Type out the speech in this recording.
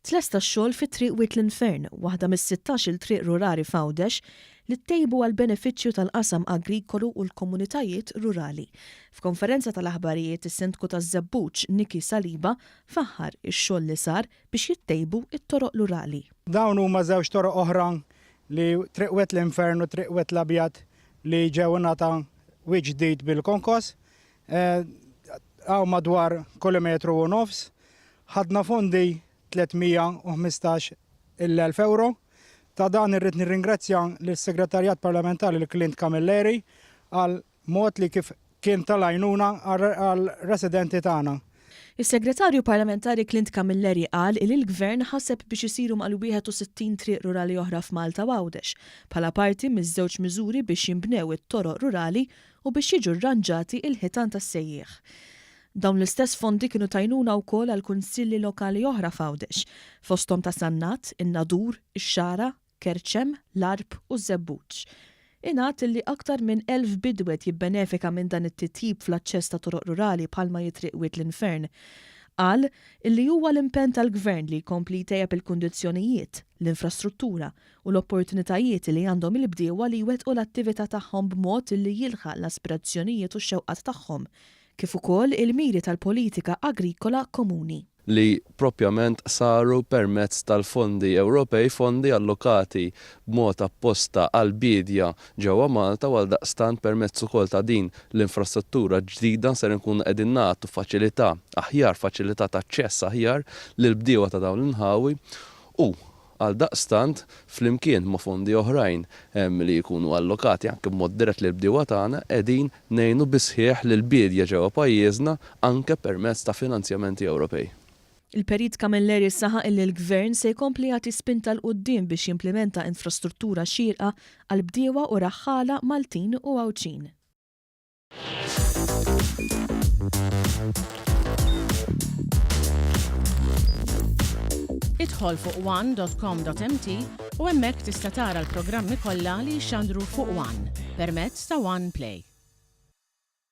Tlesta x-xogħol fi Triq Wied l-Infern, waħda mis-sittax-il triq rurali f'Għawdex li ttejbu għall-benefiċċju tal-qasam agrikolu u l-komunitajiet rurali. F'konferenza tal-aħbarijiet is-Sindku taż-Żebbuġ, Nicky Saliba, faħħar ix-xogħol li sar biex jittejbu t-toroq rurali. Dawn huma żewġ toroq oħra li Triq Wied l-Infern u Triq Wied l-Abjad li ġew ingħata wiċċ ġdid bil-konkos. Hawn madwar kilometru u nofs. Ħadna fondi 315 il elf ewro. Ta' dan irrid nirringrazzja lis-Segretarjat Parlamentari lil Clint Camilleri għal mod li kif kien tal-għajnuna għar-residenti tagħna. Is-Segretarju Parlamentari Clint Camilleri qal li l-Gvern ħaseb biex isiru mal-61 triq rurali oħra f'Malta u Għawdex bħala parti miż-żewġ miżuri biex jinbnew it-toroq rurali u biex jiġu rranġati l-ħitan tas-sejjieħ. Dawn l-istess fondi kienu t'għajnuna wkoll għal kunsilli lokali oħra f'Għawdex, fosthom ta' Sannat, in-Nadur, ix-Xagħra, Kerċem, l-Għarb u ż-Żebbuġ. Ingħad illi aktar minn 1,000 bidwi qed jibbenefika minn dan it-titjib fl-aċċess ta' toroq rurali bħalma hi Triq Wied l-Infern. Qal illi huwa l-impenn tal-Gvern li jkompli jtejjeb il-kundizzjonijiet, l-infrastruttura u l-opportunitajiet li għandhom il-bdiewa li jwettqu l-attività tagħhom b'mod li jilħaq l-aspirazzjonijiet u x-xewqat tagħhom, kif ukoll il-miri tal-politika agrikola komuni. li propjament saru permezz tal-fondi Ewropej, fondi allokati b'mod apposta għall-biedja ġewwa Malta u għaldaqstant permezz ukoll ta' din l-infrastruttura ġdida ser inkunu qegħdin nagħtu faċilità aħjar, faċilità ta' aċċess aħjar lill-bdiewa ta' dawn l-inħawi u Għaldaqstant, flimkien ma' fondi oħrajn li jkunu allokati anke b'mod dirett lill-bdiewa tagħna, qegħdin ngħinu bis-sħiħ lill-biedja ġewwa pajjiżna anke permezz ta' finanzjamenti Ewropej. Il-Perit Camilleri saħaq illi l-Gvern se jkompli jagħti spinta 'l quddiem biex jimplimenta infrastruttura xierqa għall-bdiewa u raħħala Maltin u Għawdxin. Idħol fuq one.com.mt u hemmhekk tista' tara l-programmi kollha li jixxandru fuq One permezz ta' One Play.